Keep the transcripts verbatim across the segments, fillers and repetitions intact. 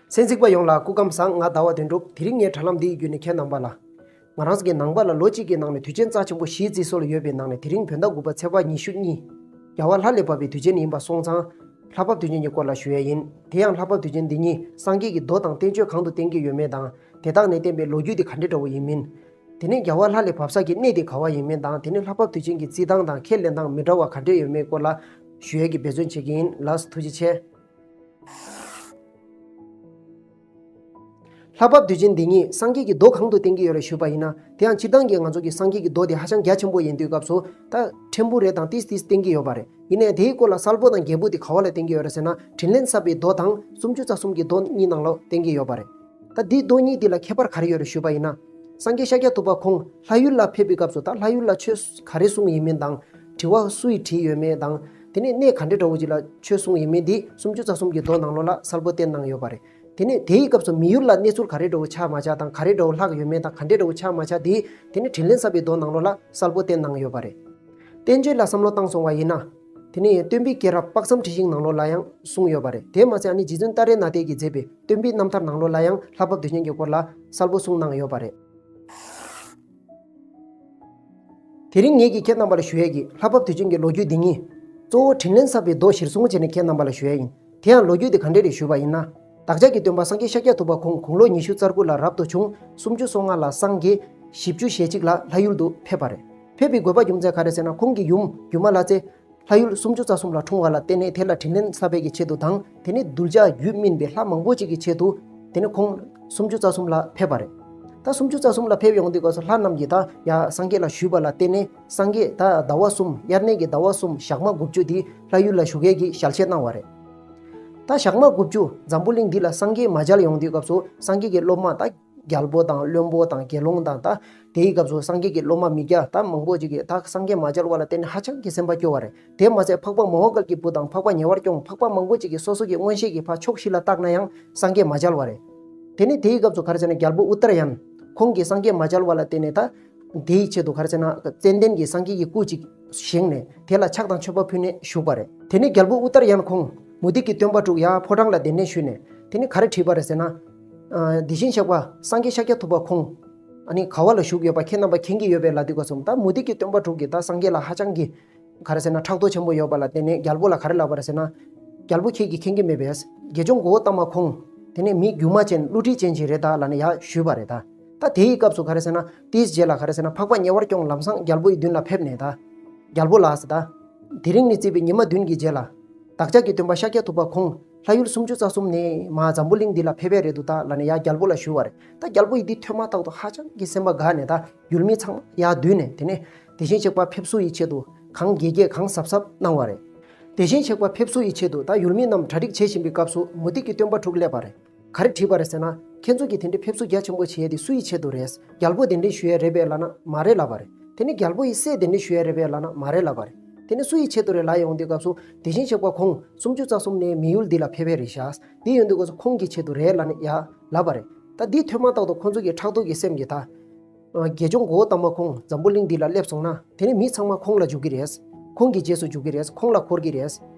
གསན་གཟིགས་པ་ཡོངས་ལ་སྐུ་ཁམས་བཟང་། ང་ཟླ་བ་དོན་གྲུབ། དེ་རིང་ངའི་དྲ་ལམ་འདིའི་བརྒྱུད་ནས་ཁྱེད་རྣམ་པ་ལ། ང་རང་ཚོ་གི་ནང་པ་ལ་ལོ་གཅིག་གི་ནང་ནས་དུས་ཆེན་རྩ་ཆེན་པོ་བཞི་བརྩི་སྲོལ་ཡོད་པའི་ནང་ནས་དེ་རིང་བོད་ཟླ་དགུ་པ་ཚེས་པ་ཉི་ཤུ་གཉིས། རྒྱལ་བ་ལྷ་ལས་བབས་པའི་དུས་ཆེན་ཡིན་པ་སོང་ཙང་། ལྷ་བབས་དུས་ཆེན་གྱི་སྐོར་ལ་ཞུ་ཡས་ཡིན། དེ་ཡང་ལྷ་བབས་དུས་ཆེན་འདི་ཉིད་སངས་རྒྱས་ཀྱི་མདོ་དང་བསྟན་བཅོས་གང་དུ་བསྟན་གྱི་ཡོད་མེད་དང་། དེ་དག་ནས་བསྟན་པའི་ལོ་རྒྱུས་དེ་ག་འདྲ་འདྲ་བོ་ཡིན་མིན། དེ་ནས་རྒྱལ་བ་ལྷ་ལས་བབས་ས་ཀྱི་གནས་དེ་ག་བ་ཡིན་མིན་དང་། དེ་ནས་ལྷ་བབས་དུས་ཆེན་གྱི་རྩིས་སྟངས་དང་ཁས་ལེན་སྟངས་མི་འདྲ་བ་ག་འདྲ་ཡོད་མེད་སྐོར་ལ་ཞུ་ཡས་ཀྱི་འབད་བརྩོན་བྱེད་ཀྱི་ཡིན། ལགས་སོ། ཐུགས་རྗེ་ཆེ། ལྷ་བབས་དུས་ཆེན་འདི་ཉིད་སངས་རྒྱས་ཀྱི་མདོ་གང་དུ་བསྟན་གྱི་ཡོད་རེད་ཞུས་པ་ཡིན་ན། དེ་ཡང་སྤྱིར་བཏང་གི་ང་ཚོ་གི་སངས་རྒྱས་ཀྱི་མདོ་དེ་ཧ་ཅང་རྒྱ་ཆེན་པོ་ཡིན་དུས་སྐབས་སུ། ད་ཕྲན་བུ་རེ་དང་ཏིས་ཏིས་བསྟན་གྱི་ཡོད་པ་རེད། ཡིན་ནའི་དེའི་སྐོར་ལ་གསལ་པོ་དང་རྒྱས་པོ་དེ་ག་བ་ལ་བསྟན་གྱི་ཡོད་རེད་ཟེར་ན། དྲིན་ལན་གསབ་པའི་མདོ་དང་སུམ་ཅུ་རྩ་གསུམ་གྱི་མདོ་གཉིས་ནང་ལ་བསྟན་གྱི་ཡོད་པ་རེད། ད་འདིའི་མདོ་གཉིས་འདི་ལ་ཁྱད་པར་ག་རེ་ཡོད་རེད་ཞུས་པ་ཡིན་ན། སངས་རྒྱས་ཤཱཀྱ་ཐུབ་པ་ཁོང་ལྷ་ཡུལ་ལ་ཕེབས་པའི་སྐབས་སུ། ད་ལྷ་ཡུལ་ལ་ཆོས་ག་རེ་གསུངས་ཡིན་མིན་དང་། དྲི་བ་སུ་ཡིས་དྲིས་ཡོད་མེད་དང་། དེ་ནས་གནས་ག་འདྲ་འདྲ་བོ་ཅིག་ལ་ཆོས་གསུངས་ཡིན་མིན་འདི་སུམ་ཅུ་རྩ་གསུམ་གྱི་མདོ་ནང་ལོགས་ལ་གསལ་པོ་བསྟན་གནང་ཡོད་པ་རེད། དེ་ནས་དེའི་སྐབས་སུ་མི་ཡུལ་ལ་གནས་ཚུལ་ག་རེ་འདྲ་བོ་ཆགས་མ་ཆགས་དང་། ག་རེ་འདྲ་བོ་ལྷག་ཡོད་མེད་དང་། ག་འདྲ་འདྲ་བོ་ཆགས་མ་ཆགས་འདི། དེ་ནས་དྲིན་ལན་གསབ་པའི་མདོ་ནང་ལོགས་ལ་གསལ་པོ་བསྟན་གནང་ཡོད་པ་རེད། བསྟན་བཅོས་ལ་བསམ་བློ་བཏང་སོང་བ་ཡིན་ན། དེ་ནས་སྟོན་པའི་སྐྱེས་རབས་དཔག་བསམ་འཁྲི་ཤིང་ནང་ལོགས་ལ་ཡང་གསུངས་ཡོད་པ་རེད། དེ་མ་ཟད་ཨ་ནི་རྗེ་བཙུན་ཏཱ་རེ་ནཱ་ཐས་ཀྱིས་མཛད་པའི་སྟོན་པའི་རྣམ་ཐར་ནང་ལོགས་ལ་ཡང་ལྷ་བབས་དུས་ཆེན་གྱི་སྐོར་ལ་གསལ་པོ་གསུངས་གནང་ཡོད་པ་རེད། དེ་རིང་ངེད་ཀྱིས་ཁྱེད་རྣམ་པ་ལ་ཞུ་ཡས་ཀྱི་ལྷ་བབས་དུས་ཆེན་གྱི་ལོ་རྒྱུས་འདི་ཉིད། གཙོ་བོ་དྲིན་ལན་གསབ་པའི་མདོ་གཞིར་བཟུང་བྱས་ནས་ཁྱེད་རྣམ་པ་ལ་ཞུ་ཡས་ཡིན། དེ་ཡང་ལོ་རྒྱུས་དེ་ག་འདྲ་རེད་ཞུས་པ་ཡིན་ན། བདག་ཅག་གི་སྟོན་པ་སངས་རྒྱས་ཤཱཀྱ་ཐུབ་པ་ཁོང་དགུང་ལོ་ཉི་ཤུ་རྩ་དགུ་ལ་རབ་ཏུ་བྱུང་། སུམ་ཅུ་སོ་ལྔ་ལ་སངས་རྒྱས། བཞི་བཅུ་ཞེ་གཅིག་ལ་ལྷ་ཡུལ་དུ་ཕེབས་པ་རེད། ཕེབས་པའི་དགོས་པ་རྒྱུ་མཚན་ག་རེ་ཟེར་ན། ཁོང་གི་ཡུམ་སྒྱུ་མ་ལྷ་རྩེ། ལྷ་ཡུལ་སུམ་ཅུ་རྩ་གསུམ་ལ་འཁྲུངས་པ་ལ་བརྟེན་ནས་དེ་ལ་དྲིན་ལན་གསབ་པའི་གི་ཆེད་དུ་དང་། དེ་ནས་གདུལ་བྱ་རྒྱུད་སྨིན་པའི་ལྷ་མང་པོ་ཅིག་གི་ཆེད་དུ། དེ་ནས་ཁོང་སུམ་ཅུ་རྩ་གསུམ་ལ་ཕེབས་པ་རེད། ད་སུམ་ཅུ་རྩ་གསུམ་ལ་ཕེབས་ཡོང་དུས་སྐབས་སུ་ལྷ་རྣམས་ཀྱིས་ད་ཡ་སངས་རྒྱས་ལ་ཞུས་པ་ལ་བརྟེན་ནས། སངས་རྒྱས་ད་ཟླ་བ་གསུམ། དབྱར་གནས་ཀྱི་ཟླ་བ་གསུམ་ཞག་མ་དགུ་བཅུ་འདི་ལྷ་ཡུལ་ལ་བཞུགས་ཡས་ཀྱི་ཞལ་བཞེས་གནང་བ་རེད། ད་ཞག་མ་དགུ་བཅུ་འཛམ་བུ་གླིང་འདི་ལ་སངས་རྒྱས་མ་མཇལ་ཡོང་དུས་སྐབས་སུ། སངས་རྒྱས་ཀྱི་སློབ་མ་ད་རྒྱལ་པོ་དང་བློན་པོ་དང་དགེ་སློང་དང་། ད་དེའི་སྐབས་སུ་སངས་རྒྱས་ཀྱི་སློབ་མ་མི་སྐྱ་ད་མང་པོ་ཅིག་གིས་ད་སངས་རྒྱས་མ་མཇལ་བ་ལ་བརྟེན་ནས་ཧ་ཅང་གི་སེམས་པ་སྐྱོ་བ་རེད། དེ་མ་ཟད་འཕགས་པ་མོའུ་འགལ་གྱི་བུ་དང་འཕགས་པ་ཉེ་བར་སྐྱོང་། འཕགས་པ་མང་པོ་ཅིག་གིས་སོ་སོ་གི་མངོན་ཤེས་ཀྱིས་ཕར་ཕྱོགས་བཞི་ལ་བལྟས་ན་ཡང་སངས་རྒྱས་མ་མཇལ་བ་རེད། དེ་ནས་དེའི་སྐབས་སུ་ག་རེ་ཟེར་ན། རྒྱལ་པོ་ཨུ་ཏར་ཡན་ཁོང་གིས་སངས་རྒྱས་མ་མཇལ་བ་ལ་བརྟེན་ནས། ད་དེའི་ཆེད་དུ་ག་རེ་ཟེར་ན། ཙན་དན་གྱི་སངས་རྒྱས་ཀྱི་སྐུ་ཅིག་བཞེངས་ནས་དེ་ལ་ཕྱག་དང་མཆོད་པ་ཕུལ་ནས་བཞུགས་པ་རེད། དེ་ནས་རྒྱལ་པོ་ཨུ་ཏར་ཡན་ཁོང་མུ་སྟེགས་ཀྱི་སྟོན་པ་དྲུག་ཡར་ཕོ་བྲང་ལ་གདན་འདྲེན་ཞུས་ནས། དེ་ནས་ག་རེ་དྲིས་པ་རེད་ཟེར་ན། ཨ། དེ་བཞིན་གཤེགས་པ་སངས་རྒྱས་ཤཱཀྱ་ཐུབ་པ་ཁོང་ཨ་ནི་ག་བ་ལ་བཞུགས་ཡོད་པ་ཁྱེད་རྣམ་པ་མཁྱེན་གྱི་ཡོད་པས་ལབ་དུས་སྐབས་སུ། ད་མུ་སྟེགས་ཀྱི་སྟོན་པ་དྲུག་གིས་ད་སངས་རྒྱས་ལ་ཧ་ཅང་གི་ག་རེ་ཟེར་ན། ཕྲག་དོག་ཆེན་པོ་ཡོད་པ་ལ་བརྟེན་ནས་རྒྱལ་པོ་ལ་ག་རེ་ལབ་པ་རེད་ཟེར་ན། རྒྱལ་པོ་ཁྱེད་ཀྱིས་མཁྱེན་གྱི་མེད་པས། དགེ་སྦྱོང་གོའུ་ཏ་མ་ཁོང་དེ་ནས་མི་སྒྱུ་མ་ཅན་བསླུ་བྲིད་ཅན་ཞིག་རེད་ད་ལབ་ནས་ཡར་ཞུས་པ་རེད་ད། ད་དེའི་སྐབས་སུ་ག་རེ་ཟེར་ན། དེའི་རྗེས་ལ་ག་རེ་ཟེར་ན། འཕགས་པ་ཉེ་བར་སྐྱོང་ལམ་སང་རྒྱལ་པོའི་མདུན་ལ་ཕེབས་ནས། ད་རྒྱལ་པོ་ལགས་ཟེར། ད་དེ་རིང་ནས་བརྩིས་པའི་ཉི་མ་བདུན་གྱི་རྗེས་ལ། བདག་ཅག་གི་སྟོན་པ་ཤཱཀྱ་ཐུབ་པ་ཁོང་ལྷ་ཡུལ་སུམ་ཅུ་རྩ་གསུམ་ནས་མར་འཛམ་བུ་གླིང་འདི་ལ་ཕེབས་པ་རེད་འདུག་ད་ལབ་ནས་ཡར་རྒྱལ་པོ་ལ་ཞུས་པ་རེད། ད་རྒྱལ་པོ་ཡིས་འདི་ཐོས་མ་ཐག་ཏུ་ཧ་ཅང་གི་སེམས་པ་དགའ་ནས། ད་ཡུལ་མི་ཚང་མ་ཡར་འདུས་ནས། དེ་ནས་དེ་བཞིན་གཤེགས་པ་ཕེབས་བསུ་ཡི་ཆེད་དུ་གང་དགྱེས་དགྱེས་གང་གཟབ་གཟབ་གནང་བ་རེད། དེ་བཞིན་གཤེགས་པ་ཕེབས་བསུ་ཡི་ཆེད་དུ་ད་ཡུལ་མི་རྣམས་གྲ་སྒྲིག་བྱེད་བཞིན་པའི་སྐབས་སུ་མུ་སྟེགས་ཀྱི་སྟོན་པ་དྲུག་སླེབས་པ་རེད། ག་རེ་དྲིས་པ་རེད་ཟེར་ན། ཁྱེད་ཚོ་གིས་དེ་འདྲའི་ཕེབས་བསུ་རྒྱ་ཆེན་པོ་བྱེད་ཡས་དེ་སུ་ཡི་ཆེད་དུ་རེད། རྒྱལ་པོ་གདན་འདྲེན་ཞུ་ཡས་རེད་པས་ལབ་ན་མ་རེད་ལབ་པ་རེད། དེ་ནས་རྒྱལ་པོ་ཡི་སྲས་གདན་འདྲེན་ཞུ་ཡས་རེད་པས་ལབ་ན་མ་རེད་ལབ་པ་རེད། དེ་ནས་སུ་ཡི་ཆེད་དུ་རེད་ལབ་ཡོང་དུས་སྐབས་སུ། དེ་བཞིན་གཤེགས་པ་ཁོང་སུམ་ཅུ་རྩ་གསུམ་ནས་མི་ཡུལ་འདི་ལ་ཕེབས་པ་རེད་ཤག་དེ་ཡོང་དུས་སྐབས་སུ་ཁོང་གི་ཆེད་དུ་རེད་ལབ་ནས་ཡར་ལབ་པ་རེད། ད་འདི་ཐོས་མ་ཐག་ཏུ་ཁོང་ཚོ་གི་ཕྲག་དོག་གི་སེམས་ཀྱིས། ད་དགེ་སྦྱོང་གོའུ་ཏ་མ་ཁོང་འཛམ་བུ་གླིང་འདི་ལ་སླེབས་སོང་ན། དེ་ནས་མི་ཚང་མ་ཁོང་ལ་འཇུག་གི་རེད། ཁོང་གི་རྗེས་སུ་འཇུག་གི་རེད། ཁོང་ལ་འཁོར་གྱི་རེད།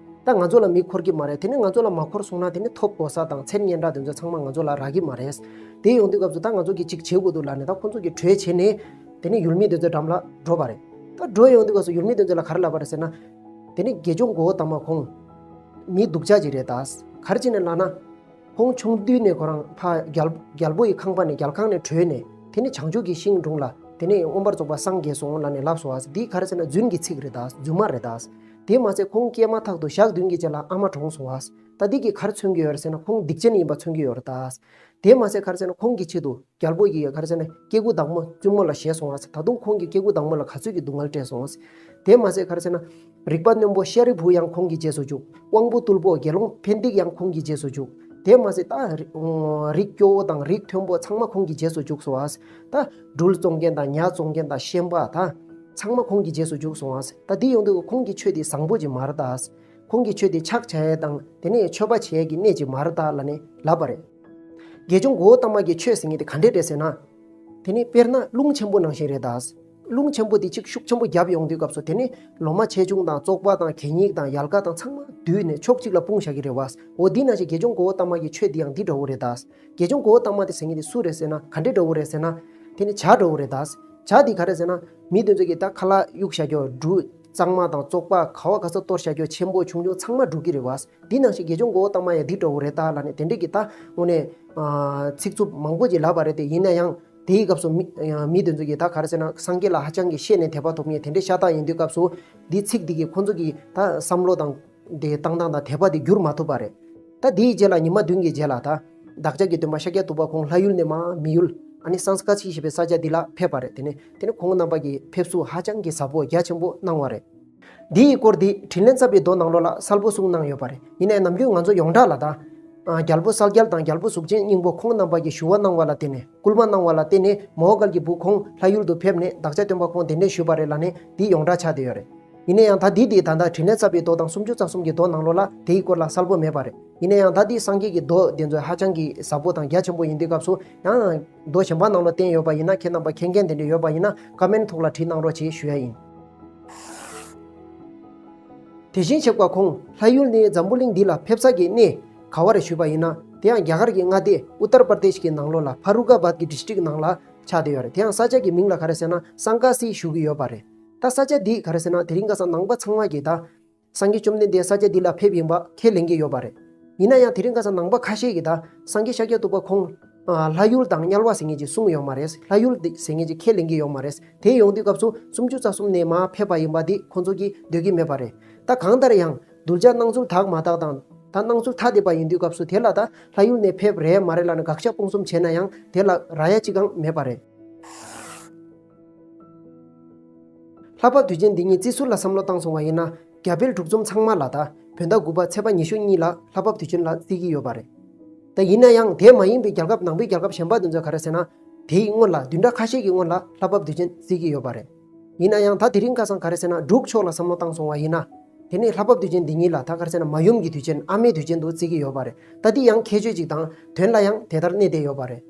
ད་ང་ཚོ་ལ་མི་འཁོར་གྱི་མ་རེད། དེ་ནས་ང་ཚོ་ལ་མ་འཁོར་སོང་ན། དེ་ནས་ཐོབ་གོ་ས་དང་མཚན་སྙན་གྲགས་དེ་ཚོ་ཚང་མ་ང་ཚོ་ལ་རག་གི་མ་རེད། དེ་ཡོང་དུས་སྐབས་སུ་ད་ང་ཚོ་གིས་གཅིག་བྱེད་དགོས་འདུག་ལབ་ནས། ད་ཁོང་ཚོ་གིས་གྲོས་བྱས་ནས། དེ་ནས་ཡུལ་མི་དེ་ཚོའི་འགྲམ་ལ་འགྲོ་བ་རེད། ད་འགྲོ་ཡོང་དུས་སྐབས་སུ་ཡུལ་མི་དེ་ཚོ་ལ་ག་རེ་ལབ་པ་རེད་ཟེར་ན། དེ་ནས་དགེ་སྦྱོང་གོའུ་ཏ་མ་ཁོང་མི་སྡུག་ཅག་ཅིག་རེད་ད། ག་རེ་བྱས་ནས་ལབ་ན། ཁོང་ཆུང་དུས་ནས་ཁོ་རང་ཕ་རྒྱལ་རྒྱལ་པོ་ཡི་ཁང་པ་ནས། རྒྱལ་ཁང་ནས་བྲོས་ནས། དེ་ནས་བྱང་ཆུབ་ཀྱི་ཤིང་དྲུང་ལ། དེ་ནས་མངོན་པར་རྫོགས་པ་སངས་རྒྱས་སོང་ལབ་ནས་ལབ་སོང་ཨ། འདི་ག་རེ་ཟེར་ན། རྫུན་གྱི་ཚིག་རེད་ད། རྫུན་མ་རེད་ད། དེ་མ་ཟད་ཁོང་སྐྱེས་མ་ཐག་ཏུ་ཞག་བདུན་གྱི་རྗེས་ལ་ཨ་མ་གྲོངས་སོང་ཨ། ད་འདི་གིས་ག་རེ་མཚོན་གྱི་ཡོད་རེད་ཟེར་ན། ཁོང་སྡིག་ཅན་ཡིན་པ་མཚོན་གྱི་ཡོད་རེད་ད། དེ་མ་ཟད་ག་རེ་ཟེར་ན། ཁོང་གི་ཆེད་དུ་རྒྱལ་པོ་ཡིས་ག་རེ་ཟེར་ན། སྐྱེ་དགུ་བདག་མོ་བཙུན་མོ་ལ་བཞེས་སོང་ཨ། ད་དུང་ཁོང་གིས་སྐྱེ་དགུ་བདག་མོ་ལ་ག་ཚོད་ཀྱི་སྡུག་བསྔལ་སྤྲད་སོང་ཨ། དེ་མ་ཟད་ག་རེ་ཟེར་ན། རིག་པ་རྣོན་པོ་ཤཱ་རིའི་བུ་ཡང་ཁོང་གི་རྗེས་སུ་འཇུག། དབང་པོ་རྟུལ་པོ་དགེ་སློང་ཕན་བདེ་ཡང་ཁོང་གི་རྗེས་སུ་འཇུག། དེ་མ་ཟད་ད་རི་རིགས་སྐྱོ་བོ་དང་རིགས་མཐོན་པོ་ཚང་མ་ཁོང་གི་རྗེས་སུ་འཇུག་སོང་ཨ། ད་སྦྲུལ་བཙོང་མཁན་དང་ཉ་བཙོང་མཁན་དང་ཤན་པ་ད་ཚང་མ་ཁོང་གི་རྗེས་སུ་འཇུག་སོང་ཨ། ད་འདི་ཡོང་དུས་ཁོང་གི་ཆོས་འདི་བཟང་པོ་ཅིག་མ་རེད་ད། ཁོང་གི་ཆོས་འདི་ཕྱག་བྱ་ཡས་དང་། དེ་ནས་མཆོད་པ་བྱེད་ཡས་ཀྱི་གནས་ཅིག་མ་རེད་ད་ལབ་ནས་ལབ་པ་རེད། དགེ་སྦྱོང་གོའུ་ཏ་མ་གི་ཆོས་ཟེར་མཁན་དེ་ག་འདྲས་རེད་ཟེར་ན། དེ་ནི་དཔེར་ན་རླུང་ཆེན་པོ་ནང་བཞིན་རེད་ད། རླུང་ཆེན་པོ་དེ་གཅིག་ཤུགས་ཆེན་པོ་བརྒྱབ་ཡོང་དུས་སྐབས་སུ་དེ་ནི་ལོ་མ་ཆེ་ཆུང་དང་བཙོག་པ་དང་གད་སྙིགས་དང་ཡལ་ག་དང་ཚང་མ་བསྡུས་ནས་ཕྱོགས་གཅིག་ལ་སྤུངས་བཞག་གི་རེད་བ། འོ་འདི་ནང་བཞིན་དགེ་སྦྱོང་གོའུ་ཏ་མ་གི་ཆོས་འདི་ཡང་འདི་འདྲ་བོ་རེད་ད། དགེ་སྦྱོང་གོའུ་ཏ་མ་དེ་ཟེར་མཁན་དེ་སུ་རེད་ཟེར་ན་ག་འདྲ་འདྲ་བོ་རེད་ཟེར་ན། དེ་ནི་བྱ་འདྲ་བོ་རེད་ད། བྱ་དེ་ག་རེད་ཟེར་ན་མི་དེ་ཚོ་གིས་ད་ཁ་ལག་གཡུག་བཞག་རྒྱུ་འབྲུ་གཙང་མ་དང་བཙོག་པ་ག་བ་ག་ས་གཏོར་བཞག་རྒྱུ་ཆེན་པོ་ཆུང་ཆུང་ཚང་མ་འགྲོ་གི་རེད་བ། འདི་ནང་བཞིན་དགེ་སྦྱོང་གོའུ་ཏ་མ་ཡང་འདི་འདྲ་བོ་རེད་ད་ལབ་ནས་དེ་འདྲས་ཀྱི་ད་དངོས་གནས་ཚིག་རྩུབ་མང་པོ་ཅིག་ལབ་པ་རེད་དེ། ཡིན་ན་ཡང་དེའི་སྐབས་སུ་མི་མི་དེ་ཚོ་གིས་ད་ག་རེ་ཟེར་ན་སངས་རྒྱས་ལ་ཧ་ཅང་གི་ཤེས་ནས་དད་པ་ཐོབ་མཁན་དེ་འདྲས་ཤ་སྟག་ཡིན་དུས་སྐབས་སུ་འདི་ཚིག་འདི་གིས་ཁོང་ཚོ་གི་ད་བསམ་བློ་དང་དེ་བཏང་སྟངས་དང་དད་པ་དེ་བསྒྱུར་མ་ཐུབ་པ་རེད། ད་དེའི་རྗེས་ལ་ཉི་མ་བདུན་གྱི་རྗེས་ལ་ད་བདག་ཅག་གི་སྟོན་པ་ཤཱཀྱ་ཐུབ་པ་ཁོང་ལྷ་ཡུལ་ནས་མར་མི་ཡུལ་ཨ་ནི་སཾ་སྐཱ་ཤི་ཞེས་པའི་ས་ཆ་འདི་ལ་ཕེབས་པ་རེད། དེ་ནས་དེ་ནས་ཁོང་རྣམ་པ་གིས་ཕེབས་བསུ་ཧ་ཅང་གི་ཟབ་པོ་རྒྱ་ཆེན་པོ་གནང་བ་རེད། འདི་ཡི་སྐོར་འདི་དྲིན་ལན་གསབ་པའི་མདོ་ནང་ལོགས་ལ་གསལ་པོ་གསུངས་གནང་ཡོད་པ་རེད། ཡིན་ནའི་ནམ་རྒྱུན་ང་ཚོ་ཡོངས་གྲགས་ལ་ད། ཨ། རྒྱལ་པོ་གསལ་རྒྱལ་དང་རྒྱལ་པོ་གཟུགས་ཅན་སྙིང་པོ་ཁོང་རྣམ་པ་གིས་ཞུ་བ་གནང་བ་ལ་བརྟེན་ནས་སྐུལ་མ་གནང་བ་ལ་བརྟེན་ནས་མོའུ་འགལ་གྱི་བུ་ཁོང་ལྷ་ཡུལ་དུ་ཕེབས་ནས་བདག་ཅག་སྟོན་པ་ཁོང་གདན་འདྲེན་ཞུས་པ་རེད་ལབ་ནས་འདི་ཡོངས་གྲགས་ཆགས་བསྡད་ཡོད་རེད། ཡིན་ན་ཡང་ད་འདི་དེ་ད་ལྟ་དྲིན་ལན་གསབ་པའི་མདོ་དང་སུམ་ཅུ་རྩ་གསུམ་གྱི་མདོ་ནང་ལོགས་ལ་དེའི་སྐོར་ལ་གསལ་པོ་མེད་པ་རེད། ཡིན་ན་ཡང་ད་འདི་སངས་རྒྱས་ཀྱི་མདོ་དེ་ཚོ་ཧ་ཅང་གི་ཟབ་པོ་དང་རྒྱ་ཆེན་པོ་ཡིན་དུས་སྐབས་སུ་ཡང་མདོ་གཞན་པ་ནང་ལ་བསྟན་ཡོད་པ་ཡིན་ན་ཁྱེད་རྣམ་པ་མཁྱེན་མཁན་དེ་འདྲ་ཡོད་པ་ཡིན་ན་ཀ་མེན་ཐོག་ལ་བྲིས་གནང་རོགས་ཞེས་ཞུ་ཡ་ཡིན། དེ་བཞིན་གཤེགས་པ་ཁོང་ལྷ་ཡུལ་ནས་འཛམ་བུ་གླིང་འདི་ལ་ཕེབས་ས་གི་གནས་ག་བ་རེད་ཞུས་པ་ཡིན་ན་དེ་ཡང་རྒྱ་གར་གྱི་མངའ་སྡེ་ཨུ་ཏར་པར་དེཤ་གི་ནང་ལོགས་ལ་ཕ་རུ་ཀ་བཱད་ཀྱི་ཌི་སི་ཊིག་ནང་ལ་ཆགས་བསྡད་ཡོད་རེད། དེ་ཡང་ས་ཆ་གི་མིང་ལ་ག་རེ་ཟེར་ན་སང་ཀ་སི་ཞུ་གི་ཡོད་པ་རེད། ད་ས་ཆ་འདི་ག་རེ་ཟེར་ན་དེ་རིང་ཁ་སང་ནང་པ་ཚང་མ་གིས་ད་སངས་རྒྱས་བཅོམ་ལྡན་འདས་ས་ཆ་འདི་ལ་ཕེབས་ཡིན་པ་ཁས་ལེན་གྱི་ཡོད་པ་རེད། ཡིན་ན་ཡང་དེ་རིང་ཁ་སང་ནང་པ་ཁ་ཤས་ཀྱིས་ད་སངས་རྒྱས་ཤཱཀྱ་ཐུབ་པ་ཁོང་ཨ། ལྷ་ཡུལ་དང་དམྱལ་བ་ཟེར་མཁན་ཅིག་གསུངས་ཡོད་མ་རེད། ལྷ་ཡུལ་འདི་ཟེར་མཁན་ཅིག་ཁས་ལེན་གྱི་ཡོད་མ་རེད། དེ་ཡོང་དུས་སྐབས་སུ་སུམ་ཅུ་རྩ་གསུམ་ནས་མར་ཕེབས་པ་ཡིན་པ་འདི་ཁོང་ཚོ་གིས་འདོད་ཀྱི་མེད་པ་རེད། ད་གང་ལྟར་ཡང་གདུལ་བྱ་སྣང་ཚུལ་དག་མ་དག་དང་ད་སྣང་ཚུལ་ཐ་དད་པ་ཡིན་དུས་སྐབས་སུ་དེ་ལ་ད་ལྷ་ཡུལ་ནས་ཕེབས་རེད་མ་རེད་ལབ་ནས་དགག་བཞག་སྤོང་གསུམ་བྱས་ན་ཡང་དེ་ལ་རག་ཡ་གཅིག་ཀྱང་མེད་པ་རེད། ལྷ་བབས་དུས་ཆེན་འདི་ཉིད་བརྩི་ཚུལ་ལ་བསམ་བློ་བཏང་སོང་བ་ཡིན་ན་རྒྱ་བལ་འབྲུག་གསུམ་ཚང་མ་ལ་ད་བོད་ཟླ་དགུ་པ་ཚེས་པ་ཉི་ཤུ་གཉིས་ལ་ལྷ་བབས་དུས་ཆེན་ལ་བརྩི་གི་ཡོད་པ་རེད། ད་ཡིན་ན་ཡང་དེ་མ་ཡིན་པའི་རྒྱལ་ཁབ་ནང་པའི་རྒྱལ་ཁབ་གཞན་པ་དེ་ཚོས་ག་རེ་ཟེར་ན་དེའི་སྔོན་ལ་བདུན་ཕྲག་ཁ་ཤས་ཀྱི་སྔོན་ལ་ལྷ་བབས་དུས་ཆེན་བརྩི་གི་ཡོད་པ་རེད། ཡིན་ན་ཡང་ད་དེ་རིང་ཁ་སང་ག་རེ་ཟེར་ན་འབྲུག་ཕྱོགས་ལ་བསམ་བློ་བཏང་སོང་བ་ཡིན་ན་དེ་ནས་ལྷ་བབས་དུས་ཆེན་འདི་ཉིད་ལ་ད་ག་རེ་ཟེར་ན་མ་ཡུམ་གྱི་དུས་ཆེན་ཨ་མའི་དུས་ཆེན་དུ་བརྩི་གི་ཡོད་པ་རེད། ད་འདི་ཡང་ཁྱད་ཆོས་ཅིག་དང་དོན་ལ་ཡང་དེ་ལྟར་གནས་བསྡད་ཡོད་པ་རེད།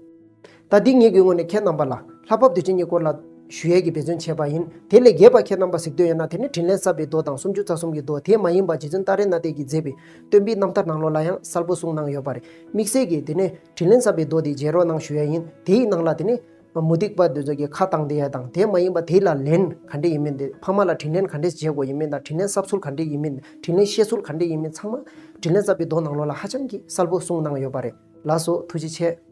ད་འདི་ངེད་ཀྱི་ངོས་ནས་ཁྱེད་རྣམ་པ་ལ་ལྷ་བབས་དུས་ཆེན་གྱི་སྐོར་ལ་ཞུ་ཡས་ཀྱི་འབད་བརྩོན་བྱས་པ་ཡིན། དེ་ལས་རྒྱས་པ་ཁྱེད་རྣམ་པ་གཟིགས་འདོད་ཡོད་ན་དེ་ནི་དྲིན་ལན་གསབ་པའི་མདོ་དང་སུམ་ཅུ་རྩ་གསུམ་གྱི་མདོ་དེ་མ་ཡིན་པ་རྗེ་བཙུན་ཏཱ་རེ་ནཱ་ཐའི་གི་མཛད་པའི་སྟོན་པའི་རྣམ་ཐར་ནང་ལོགས་ལ་ཡང་གསལ་པོ་གསུངས་གནང་ཡོད་པ་རེད། དམིགས་བསལ་གྱིས་དེ་ནས་དྲིན་ལན་གསབ་པའི་མདོ་དེ་མཇལ་རོགས་གནང་ཞུ་ཡས་ཡིན། དེའི་ནང་ལ་དེ་ནི་མུ་སྟེགས་པ་འདི་ཚོ་གིས་ཁ་བཏང་བསྡད་ཡ་དང་དེ་མ་ཡིན་པ་དེ་ལ་ལན་ག་འདྲས་ཡིན་མིན་དེ་ཕ་མ་ལ་དྲིན་ལན་ག་འདྲས་འཇལ་དགོས་ཡིན་མིན་དང་དྲིན་ལན་གསབ་ཚུལ་ག་འདྲས་ཡིན་མིན་དྲིན་ལན་བཤད་ཚུལ་ག་འདྲས་ཡིན་མིན་ཚང་མ་དྲིན་ལན་གསབ་པའི་མདོ་ནང་ལོགས་ལ་ཧ་ཅང་གི་གསལ་པོ་གསུངས་གནང་ཡོད་པ་རེད། ལགས་སོ། ཐུགས་རྗེ་ཆེ།